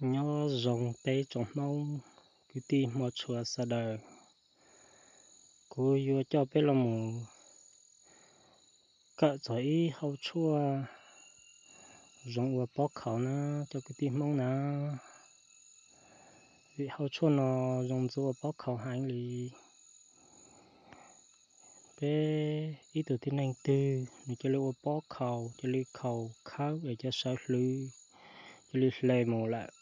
Nyob zoo peb tsoom Hmoob kwv tij Hmoob tshua sawv daws. Kuv yuav coj peb los mus kawm txog ib hauv tshuaj zoo ua pob khaus na, cov kwv tij Hmoob na. Vim hauv tshuaj no zoo ntxuav ua pob khaus heev li. Peb ib tug tib neeg twg nws cia li ua pob khaus, cia li khaus khawb es cov sawv hlwv cia li hle mus lawm,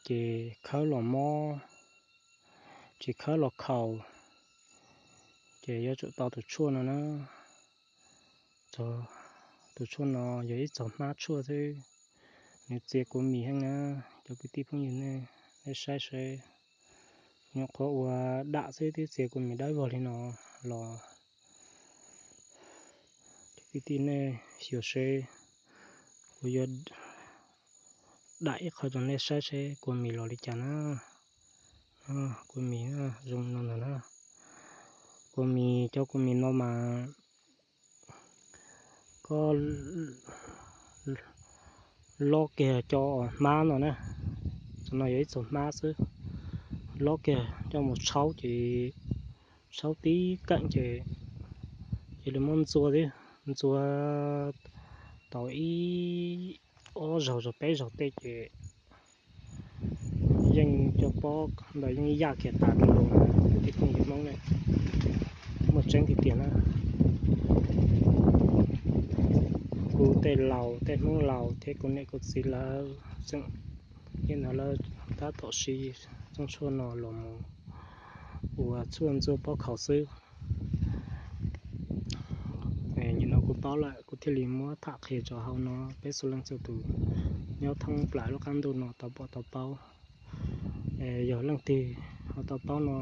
ces khawb los mob, tsis khawb los khaus, ces yuav tsum tau tus tshuaj no na. Tus tshuaj no yog ib txog hmab tshuaj xwb, nws txia kua mis heev na. Cov kwv tij phooj ywg nej, nej saib seb, nyuam qhuav ua dam xwb twb txia kua mis dawb vog li no los. Cov kwv tij nej xyuas seb, kuv yuav dam ib qho rau nej saib seb kua mis los li cas na. Kua mis zoo no ntag na. Kua mis, cov kua mis no mas koj lob kiag cov hmab no na, no yog ib txog hmab xwb, lob kiag coj mus tshaub ces tshaub tib keem ces cia li muab ntxuav thiab, ntxuav tau ib ob zaug txog peb zaug tej ces yeej cov pob ntawd yeej yaj kiag tas rau lawm. Kwv tij phooj ywg Hmoob ne, muaj tseeb tiag tiag na. Kuv tej laus, tej Hmoob laus thiab kuv niam kuv txiv lawv tseem, yeej hnov lawv tab tom siv txoj tshuaj no los mus ua tshuaj ntxuav pob khaus xwb. Nim no kuv paub lawm kuv thiaj li muab tham qhia rau hauv no peb txhua leej txhua tus nyob thoob plaws lub qab ntuj no tau pom tau paub. Yog leej twg ho tau paub no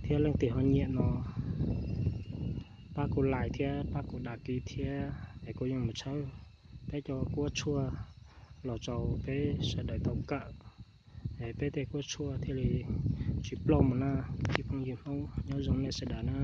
thiab leej twg ho nyiam no, pab kuv like thiab pab kuv đăng ký thiab es kuv yuav mus tshawb peb cov kuab tshuaj los rau peb sawv daws tau kawm, es peb tej kuab tshuaj thiaj li tsis ploj mus na. Kwv tij phooj ywg Hmoob, nyob zoo nej sawv daws na.